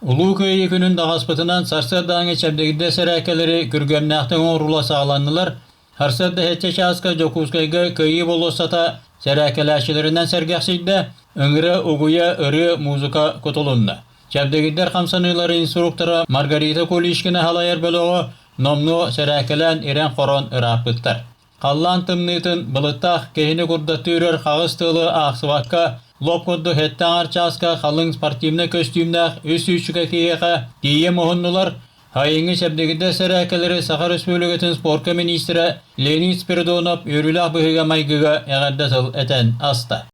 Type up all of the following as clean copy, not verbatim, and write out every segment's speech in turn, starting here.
Улуу Кыайыы күнүн даҕаспытынан сарсыардааҥҥы чэбдигирдэр сэрээккэлэри күргүөмнээхтик оҥоруула саҕаланнылар. Сарсыарда сэттэ чааска Дьокуускайга Кыайыы болуоссата сэрээккэлээччилэринэн сэргэхсийдэ, ыҥыра, угуйа, ырыа, музыка кутулунна. Чэбдигирдэр хамсаныыларын инструктора Маргарита Куличкина салайар бөлөҕө номнуо сэрээккэлээн ирэн-хорон ырааппыттар. Халлаан тымныытын былыттаах киһини курдаттыы үрэр хаҕыс тыалы аахсыбакка, лоп курдук сэттэ аҥар чааска халыҥ спортивнай көстүүмнээх үс сүүсчүкэ киһиэхэ тиийэ муһуннулар. Сайыҥҥы чэбдигирдэр сэрээккэлэри Саха Республикатын спорка миниистирэ Леонид Спиридонов үөрүүлээх быһыыга-майгыга эҕэрдэ тыл этэн аста.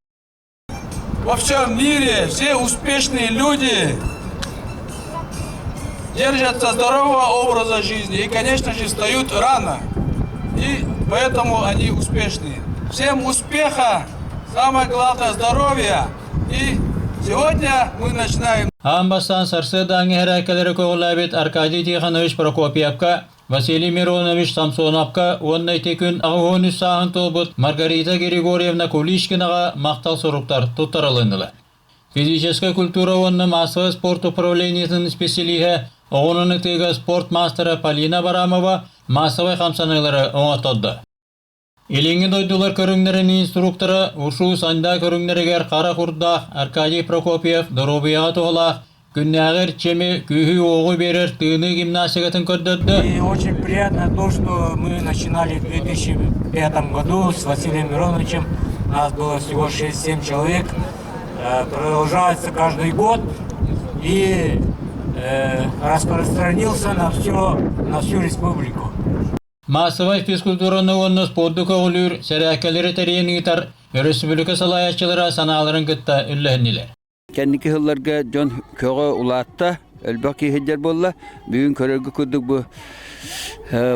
Во всем мире все успешные люди держатся здорового образа жизни и, конечно же, встают рано. И поэтому они успешные. Всем успеха, самое главное здоровья. И сегодня мы начинаем. Аан бастаан сарсыардааҥҥы сэрээккэлэри көҕүлээбит Аркадий Тихонович Прокопьевка, Василий Миронович Самсоновка уонна ити күн 83 сааһын туолбут Маргарита Григорьевна Куличкинаҕа махтал суруктар туттарылыннылар. Физическэй культура уонна массовай спорт управлениетын исписэлииһэ оҕонон ытыыга спорт маастара Полина Абрамова массовай хамсаныылары оҥоттордо. Илиҥҥи дойдулар көрүҥнэрин инструктора ушу саньда көрүҥнэригэр хара курдаах Аркадий Прокопьев доруобуйаҕа туһалаах күннээҕи эрчими, күүһү-уоҕу биэрэр тыыныы гимнастикатын көрдөрдө. И очень приятно то, что мы начинали в 2005 году с Василием Мироновичем. Нас было всего 6-7 человек. Продолжается каждый год и распространился на, все, на всю республику. Маассабай физкультураны уонна спорду көҕүлүүр, сэрээккэлэри тэрийэн ыытар өрөспүүбүлүкэ салайааччылара санааларын кытта үллэһиннилэр. Кэнники сылларга дьон көҕө улаатта, элбэх киһи буолла. Бүгүн көрөргө курдук бу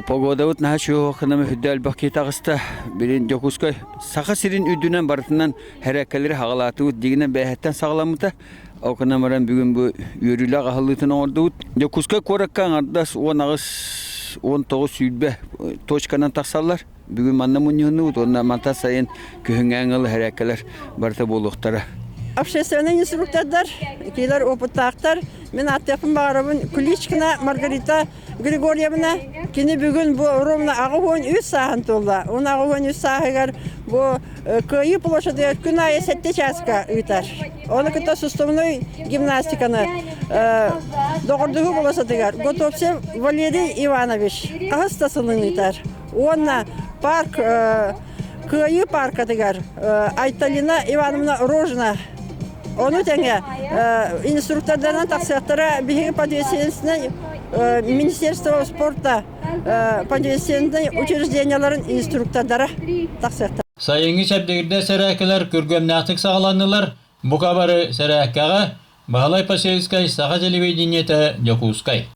погодабыт наһаа чуоһуохханама үрдэ элбэх киһи таҕыста. Билин Дьокуускай Саха сирин үрдүнэн барытынан һэрээккэлэри хаҕалаатыбыт дигинэн бээһэттэн саҕаламмыта. Ол гынан баран бүгүн бу үөрүүлээх аһыллыытын оҥордубут. Дьокуускай куоракка аҥардас 18 19 сүүрбэ точканан тахсаллар. Бүгүн манна мунньуһуннубут уонна мантан сайын күһүҥҥэ аҥыл һэрээккэлэр барыта буолуохтара. Общественный инструктордар, кинилэр опыттаахтар. Мин ааттыахпын баҕарабын Куличкина Маргарита Григорьевна. Кини бүгүн бу ровно 83 сааһын туолла. Он 83 сааһыгар бу Кыайыы площадыгар күн аайы сэттэ чааска ыытар. Ону кытта суставной гимнастиканы доҕордоһуу болосатыгар Готовцев Валерий Иванович хаһыс да сылын ыытар. Уонна парк Кыайыы паркатыгар Айталина Ивановна Рожина ону тэҥэ инструктордарынан тахсыахтара биһиги подвесенственнай Министерство спорта подвесенственнай учрежденияларын инструктордара тахсыахтара. Сайыҥҥы чэбдигирдэр сэрээккэлэр күргүөмнээхтик саҕаланнылар. Бука бары сэрээккэҕэ Баһылай Посельскай, Саха телевидениетэ, Дьокуускай.